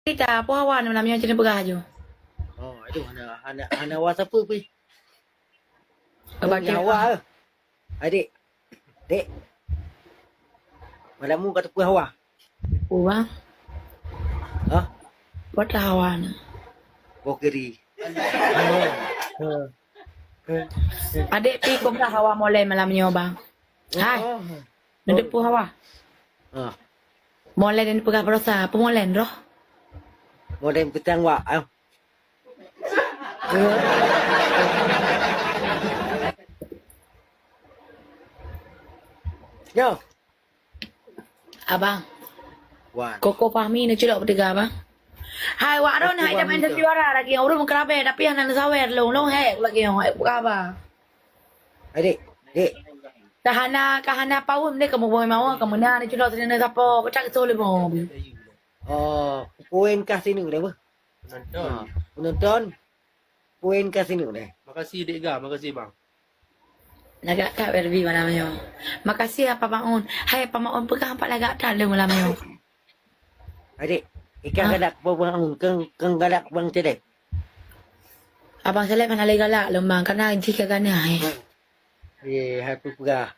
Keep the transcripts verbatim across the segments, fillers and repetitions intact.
cerita, peue hawa neuh malam nyoe, cit neupeugah aju. Oh, aduh, hana, hana, hana hawa sapeue pih. Abang Hawa, eh. Adik. Dek. Malam nyoe ka teupeue hawa? Peue, Bang? Hah? Peue hawa neuh? Boh kiri. Adik pih peugah hawa molén malam nyoe, Bang. Hai. Oh. Neudeuk peue hawa? Ah. Molén neupeugah baroesa, peue molén roh? Molén peutang wak, ah. Nyoe. Abang. Wan. Koko Fahmi neuculok peuteuga, Bang. Hai, wak droeneuh hai, main sandiwara lagèe nyoe. Ureueng meukeurabèe, tapi hana neusawer lôn. Lôn hék lagèe nyoe, hék peukaba. Hai, Dek. Dek. Ka hana, ka hana paweuen deh, kamoe bawai mawö, ka meunan neuculok sinan sapo, peutak soe leumo. Oh, poin kah sineuk deh, beuh? Penonton. Ha, penonton. Poin ka sineuk deh. Makasih, Dek Ga. Makasih, Bang. Lagak that Barbie malam nyoe. Makasih, Apa Maun. Hai, Apa Maun, peugah pat lagak that lôn malam nyoe. Adik, ikan galak Apa Maun, keng, keng galak Bang Celeb. Abang Celeb hana lé galak lôn, Bang, karena jih ka ganas, eh. Eh, hai peugah.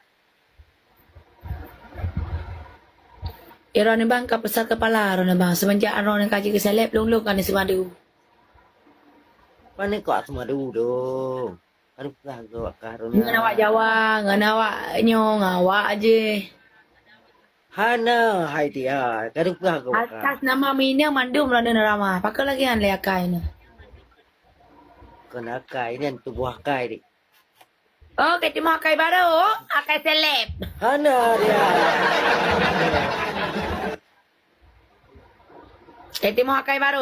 Eh, droeneuh, Bang, ka peusat keupala droeneuh, Bang. Seumenjak droeneuh ka jeuet keu Celeb, lôn-lôn ka neuseumadu. Pane kok seumadu dong? Aduh, lah, gawak kah, Rona. Ngon awak Jawa, ngon awak nyoe, ngon awak jih. Hana, hai dia. Aduh, lah, gawak kah. Atas nama Mina mandum lôn neuh ramah. Pakon lagèe nyan lé akai nyoe? Kon akai nyan, tuboh akai, Dik. Oh, ka timoh akai baru, akai Celeb. Hana dia. Ka timoh akai baru.